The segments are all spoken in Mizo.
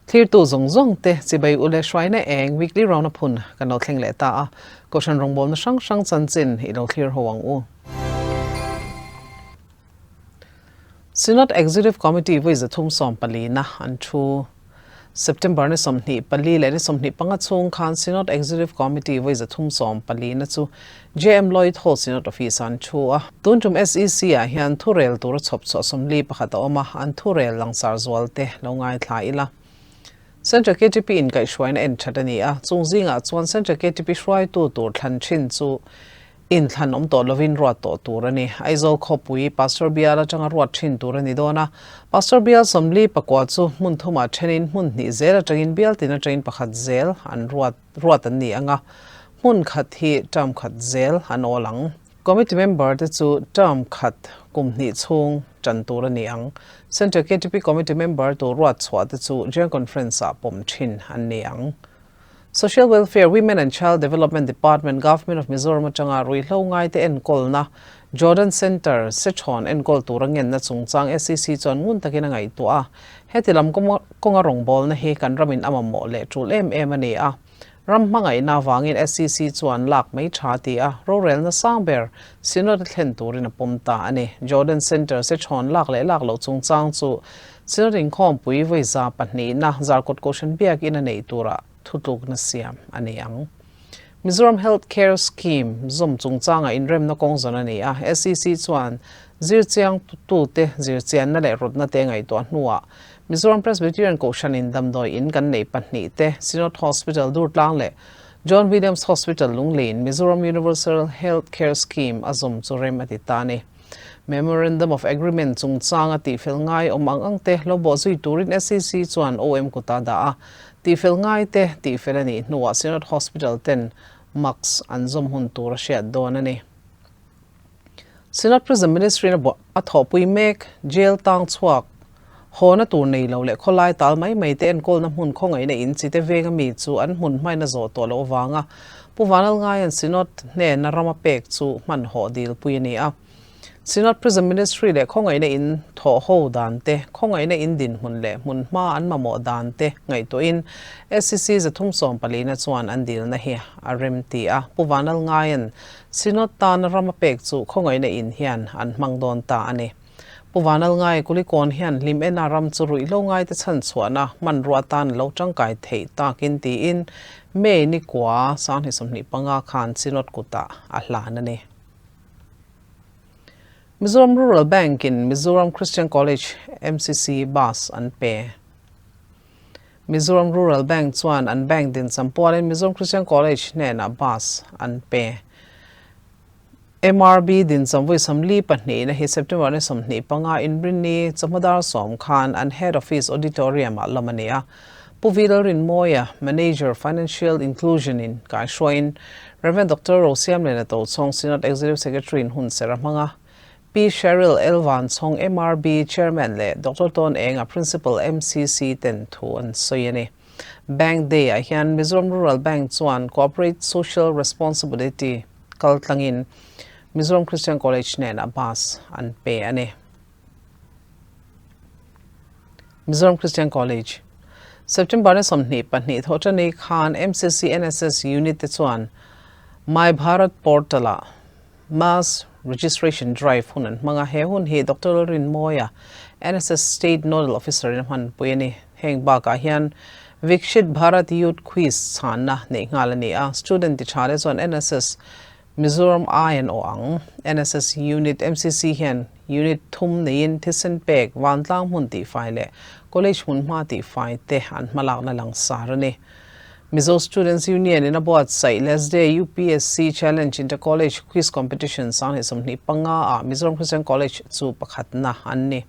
Thlirtu zawng zawng te chibai u leh hruaina eng weekly round up hun kan lo thleng leh ta a, Kohhran rawngbawlna hrang hrang chanchin i lo thlir ho ang u. Synod Executive Committee vawi 314 na an thu. September ni 24 leh ni 25 chhung khan Synod Executive Committee vawi 314 na chu JM Lloyd Hall Synod Office ah an thu a. Tun tum SEC ah hian thurel tur a chhawp chhuah 41 a awm a, an thurel langsar zual te lo ngaithla ila. Central KTP inkaihhruaina en that a ni a, chung zingah chuan Central KTP hruaitu tur thlan thin chu Inthlan awm tawh lovin ruat tawh tur a ni. Aizawl khawpui Pastor Bial atanga ruat thin tur a ni dawn a. Pastor Bial 49 chu hmun thumah thenin hmun hnih zel atangin bial tin atangin pakhat zel an ruat ruat an ni ang a. Hmun khat hi term khat zel an awl ang. Committee member te chu term khat kum hnih chhung tan tur a ni ang. Central KTP Committee member tur ruat chhuah te chu General Conference ah pawm thin an ni ang. Social Welfare, Women and Child Development Department, Government of Mizoram atanga ruihhlo ngaite enkawlna Jordan Centre, Sechhawn enkawl tura ngenna chungchang SEC chuan ngun takin a ngaihtuah a. Heti lam kawnga rawngbawlna hi kan ramin a mamawh leh tul em em a ni a. Ram hmangaihna avangin SEC chuan lak mai tha ti a, rorelna sang ber Synod a thlen turin a pawm ta a ni. Jordan Centre, Sechhawn lak leh lak loh chungchang chu Synod inkhawmpui vawi 200na Zarkawt Kohhran biakin a neih turah thutlukna siam a ni ang. Mizoram Health Care Scheme zawm chungchangah inremna kawng zawn a ni a, SEC chuan zirchiang tute zirchianna leh rawtna te ngaihtuah hnuah Mizoram Presbyterian Kohhranin damdawi in kan neih pahnih te Synod Hospital Durtlang leh John Williams Hospital Lungleiin Mizoram Universal Health Care Scheme a zawm chu rem a ti ta a ni. Memorandum of Agreement chungchanga tihfel ngai awm ang ang te lo bawh zui turin SEC chuan OM kuta dah a. Tihfel ngai te tihfel a nih hnuah Synod Hospital ten Max an zawm hun tur a hriat dawn a ni. Synod Prison Ministry in a thawhpui mek jail tang chhuak hawna tur nei lo leh khawlai tal mai mai te enkawlna hmun khawngaihna in chi te venga mi chu an hmun hmain a zawh tawh loh avanga Pu Vanlalngaia'n Synod hnena rama pek chu hmanhawh dilpui a ni a. Synod Prison Ministry leh khawngaihna in thawh ho dan te, khawngaihna in dinhmun leh hmun hma an mamawh dan te ngaihtuahin SEC 314 na chuan an dilna hi a rem ti a. Pu Vanlalngaia'n Synod tana rama pek chu khawngaihna in hian an hmang dawn ta a ni. Pu Vanlalngai Kulikawn hian hlim ena ram chu ruihhlo ngaite chhan chhuahna hmanrua atan a lo tangkai theih takin tiin May ni kua 2025 khan Synod kutah a hlan a ni. Mizoram Rural Bank in Mizoram Christian College, MCC, bus an pe. Mizoram Rural Bank chuan an bank din champualin Mizoram Christian College hnenah bus an pe. MRB din chamvui 42 na hi September ni 25 Inrinni chawhma dar 10 khan an Head Office Auditorium ah lawm a ni a. Pu V Lalrinmawia, Manager, Financial Inclusion in kaihruaiin Rev Doctor Rosiamliana Tochhawng Synod Executive Secretary in hun ser a hmang a. Pi Cheryl L Vanchhawng MRB Chairman leh Doctor Tawn Enga Principal MCC ten thu an sawi a ni. Bank Day ah hian Mizoram Rural Bank chuan Corporate Social Responsibility kal tlangin Mizoram Christian College hnenah bus an pe a ni. Mizoram Christian College September ni 22 thawhṭani khan MCC NSS Unit te chuan My Bharat Portal ah Mass Registration Drive hun an hmang a, he hun hi Doctor Lalrinmawia, NSS State Nodal Officer in a hmanpui a ni. Heng bakah hian Vikshit Bharat Youth Quiz chhanna neih nghal a ni a, student ti tha te chuan NSS Mizoram ai an awh ang. NSS Unit MCC hian Unit thum neiin thisen pek, vantlang hmun tihfai leh College hmun hma tihfai te an hmalakna langsar a ni. Mizo Students Union in a buatsaih Lesday UPSC Challenge Inter College Quiz Competition 2025 ah Mizoram Christian College chu pakhatna an ni.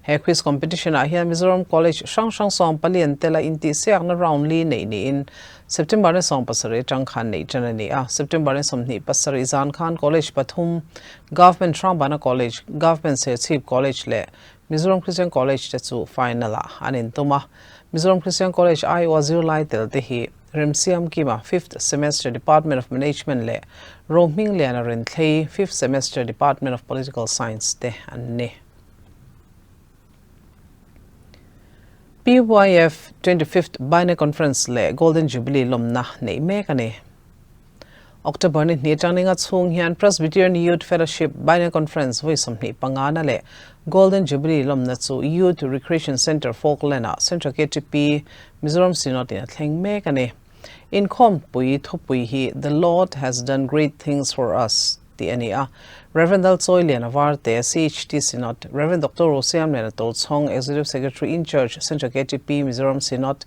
He quiz competition ah hian Mizoram College hrang hrang 14 an tel a, intihsiakna round li neih niin September ni 17 atang khan neih tan a ni a. September ni 27 zan khan College pathum, Government Hrangbana College, Government Serchhip College leh Mizoram Christian College te chu final ah an intum a. Mizoram Christian College aiawha zirlai tel te hi Remsiam Kima, Fifth Semester, Department of Management leh Rohmingliana Renthlei, Fifth Semester, Department of Political Science te an ni. PYF 25th Biennial Conference leh Golden Jubilee lawmna neih mek a ni. October ni hnih atang ninga chhung hian Presbyterian Youth Fellowship Biennial Conference vawi 25 na leh Golden Jubilee lawmna chu Youth Recreation Centre Falkland-ah Central KTP Mizoram Synod in a thleng mek a ni. Inkhawmpui thupui hi The Lord has done great things for us tih a ni a. Rev. Lalchawiliana Varte, CHT Synod, Rev. Doctor Rosiamliana Tochhawng, Executive Secretary in Charge, Central KTP, Mizoram Synod,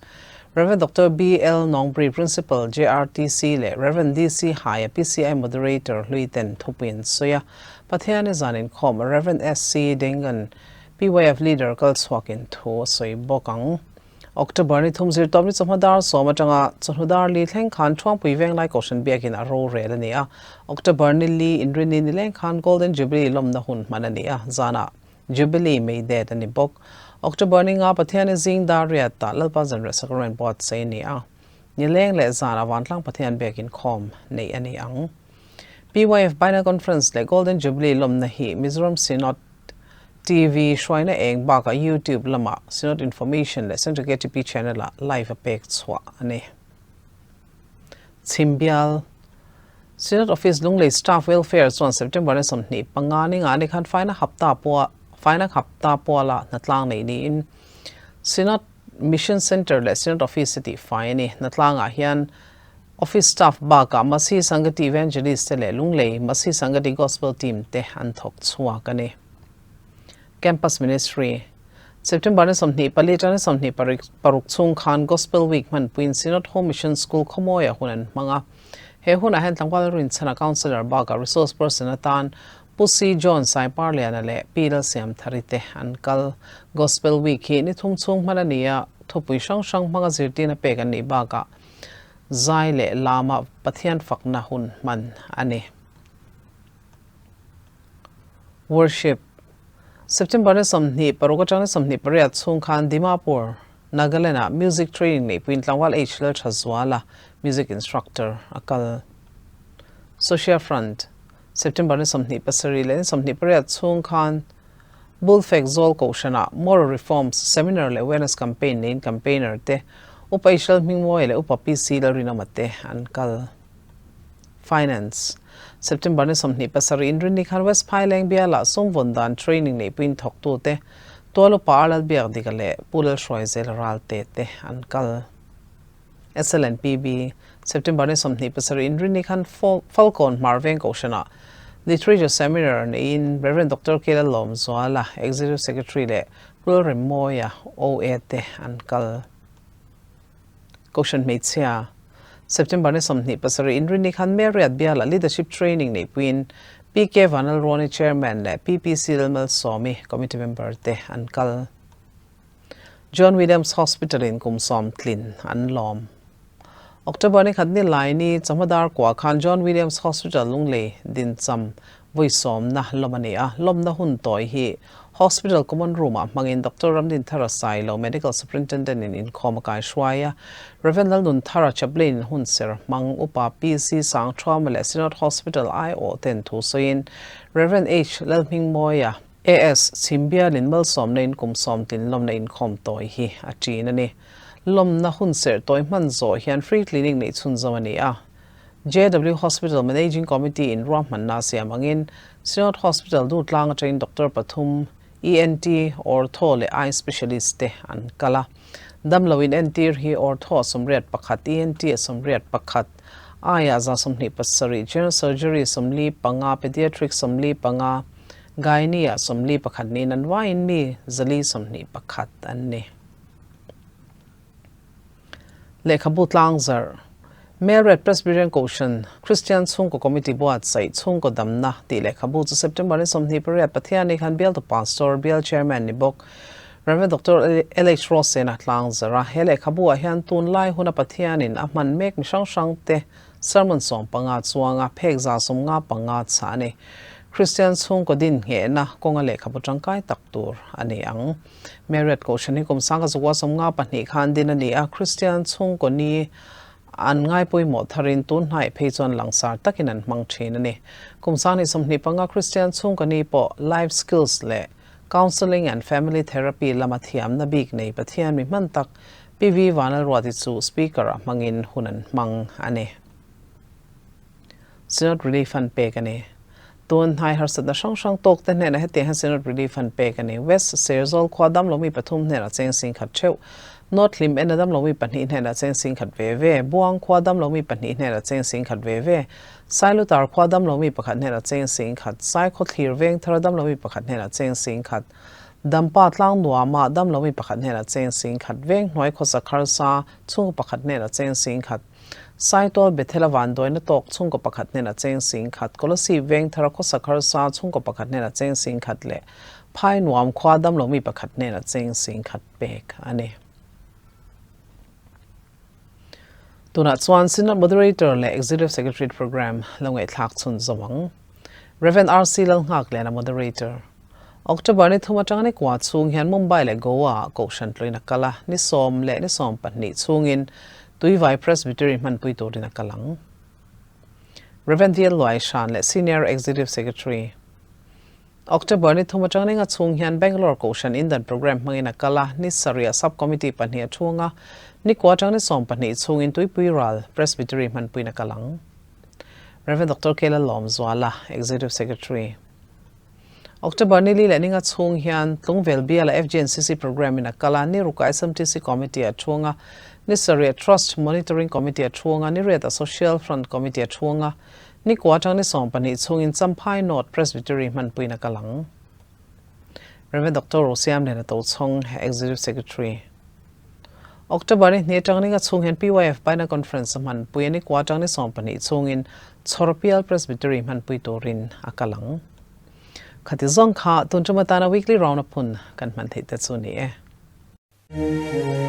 Rev. Doctor BL Nongbri, Principal, JRTC leh Rev. DC Haia, PCI Moderator hlui ten thupui an sawi a. Pathiani zan inkhawm Rev. SC Dengan, PYF Leader kal chhuakin thu a sawi bawk ang. October ni thum zirtawp ni chawhma dar sawm atanga chawhnu dar li thleng khan Thuangpui Venglai Kohhran biakin a rorel a ni a. October ni li inrini ni leng khan Golden Jubilee lawmna hun hman a ni a, zanah Jubilee mei det a ni bawk. October ni nga Pathiani zing dar riat tah Lalpa Zanriah Sacrament buatsaih a ni a. Ni leng leh zanah Vantlang Pathian biakin khawm neih a ni ang. PYF Biennial Conference leh Golden Jubilee lawmna hi Mizoram Synod TV hruaina eng bakah YouTube lamah Synod Information leh Central KTP Channel-ah live a pek chhuah a ni. Chhimbial Synod Office Lunglei Staff Welfare chuan September ni 25 ni nga ni khan faina hapta pua faina hapta puala hnatlang nei niin Synod Mission Centre leh Synod Office te tihfai a ni. Hnatlangah hian Office staff bakah Masi Sangati Evangelist te leh Lunglei Masi Sangati Gospel Team te an thawk chhuak a ni. Campus Ministry, September ni 24 atang ni 26 chhung khan Gospel Week hmanpuiin Synod Home Mission School khawmawia hun an hmang a. He hunah hian tlangval rinchhana Councillor bakah Resource Person atan Pu C. John Saiparliana leh Pi Lalsiamthari te an kal. Gospel Week hi ni thum chhung hman a ni a, thupui hrang hrang hmanga zirtirna pek an nih bakah Zai leh lama Pathian fakna hun hman a ni. Worship, September ni 26 atang ni 28 chhung khan Dimapur, Nagaland-ah Music Training neihpuiin tlangval H Lalthazuala, Music Instructor, a kal. Social Front, September ni 27 leh ni 28 chhung khan Bulfek Zawl Kohhranah Moral Reforms Seminar leh Awareness Campaign neiin campaigner te Upa Israel Hmingmawia leh Upa PC Lalrinawma te an kal. Finance, September ni 27 inrinni khan West Phaileng bialah sumvawn dan training neihpuiin thawktute Tual Upa R Lalbiakdika leh Pu Lalhruaizela Ralte te an kal. SLNPB, September ni 27 inrinni khan Falkawn Hmarveng Kohhranah Literature Seminar neiin Rev. Doctor Kela Lawmzuala, Executive Secretary leh Pu Lalremmawia, OA te an kal. Kohhran Hmeichhia, September ni 27 inrinni khan Marriott bialah Leadership Training neihpuiin PK Vanlalruani, Chairman leh PPC Lalmalsawmi, Committee Member te an kal. John Williams Hospital in kum sawm tlin an lawm. October ni khat ni lai ni chawhma dar kua khan John Williams Hospital Lunglei dincham vawi sawmna lawm a ni a, lawmna hun tawi hi Hospital Common Room ah hmangin Doctor Ramdinthara Sailo Medical Superintendent in inkhawm a kai hruai a, Rev Lalnunthara Chaplain in hunser hmang Upa PC Sangthuama leh Synod Hospital aiawh ten thu sawiin Rev H Lalhmingmawia AS, Chhimbialin malsawmna in kum sawmtlin lawmna inkhawm tawi hi a ṭin a ni. Lawmna hun serh tawi hman zawh hian free clinic neih chhunzawm a ni a. JW Hospital Managing Committee in ruahmanna a siam angin Synod Hospital Dutlang atangin doctor pathum, ENT, Ortho leh Eye Specialist te an kal a. Damlo in entir hi Ortho a 81, ENT a 81, Eye ah 127, General Surgery 45, Pediatric 45, Gynae-ah 41 niin an vaiin mi 421 an ni. Lehkhabu tlangzarh, Melred Presbyterian Kohhran, Kristian Chhungkaw Committee buatsaih Chhungkaw Damna tih lehkhabu chu September ni 28 Pathiani khan Bialtu Pastor, Bial Chairman ni bawk Rev. Doctor LH Rosena tlangzarh a. He lehkhabu ah hian tunlai huna Pathianin a hman mek mi hrang hrang te Sermon 15 chuanga phek 155 chhah a ni. Kristian chhungkaw din nghehna kawnga lehkhabu tangkai tak tur a ni ang. Marriott Kohhran hi kum sangka zakua 52 khan din a ni a, Kristian chhungkaw ni an ngai pawimawh tharin tun hnaih phei chuan langsar takin an hmang thin a ni. Kum 2025 Kristian chhungkaw ni pawh life skills leh. Counselling and Family Therapy lama thiamna bik nei Pathian mi hman tak PV Vanlalruati chu Speaker-ah hmangin hun an hmang a ni. Synod Relief Fund pek a ni. Tun hnai harsatna hrang hrang tawk te hnenah hetiang hian Synod Relief Fund pek a ni. West Serzawl khua damlomi pathum hnenah cheng singkhat theuh, North Hlim ena damlomi pahnih hnenah cheng singkhat ve ve, Buang khua damlomi pahnih hnenah cheng singkhat ve ve, Sailutar khua damlomi pakhat hnenah cheng singkhat, Saikhawthlir Vengthar damlomi pakhat hnenah cheng singkhat, Dampa tlang nuama damlomi pakhat hnenah cheng singkhat, Venghnuai khawsak harsa chhungkaw pakhat hnenah cheng singkhat, Saitual Bethel-a vanduaina tawk chhungkaw pakhat hnenah cheng singkhat, Kolasib Vengthara khawsak harsa chhungkaw pakhat hnenah cheng singkhat leh Phai nuam khua damlomi pakhat hnenah cheng singkhat pek a ni. Tunah chuan Synod Moderator leh Executive Secretary Programme lo ngaihthlak chhun zawm ang. Rev. RC Lalnghakliana Moderator. October ni thum atanga ni kua chhung hian Mumbai leh Goa ah Kohhran tluin a kal a, ni sawm leh ni sawm pahnih chhungin Tuivai Presbytery hmanpui turin a kal ang. Rev. VL Luaihran leh Senior Executive Secretary. October ni thum atang ninga chhung hian Bangalore Kohhran Indan Programme hmangin a kal a, ni sarih Sub Committee pahnih a thung a, ni kua atang ni sawm pahnih chhungin Tuipui Ral Presbytery hmanpuiin a kal ang. Rev. Doctor Kela Lawmzuala, Executive Secretary. October ni li leh ninga chhung hian Tlungvel biala FGNCC Programme in a kal a, ni ruka SMTC Committee a thung a, ni sarih Trust Monitoring Committee a thung a, ni riatah Social Front Committee a thung a, Ni kua atang ni sawm pahnih chhungin Champhai North Presbytery hmanpuiin a kal ang. Rev. Doctor Rosiamliana Tochhawng, Executive Secretary. October ni hnih atang ni nga chhung hian PYF Baina Conference a hmanpui a, ni kua atang ni sawm pahnih chhungin Chhawrpial Presbytery hmanpui turin a kal ang. Khati zawng kha tun tum atana Weekly Round-up hun kan hman theih te chu ni e.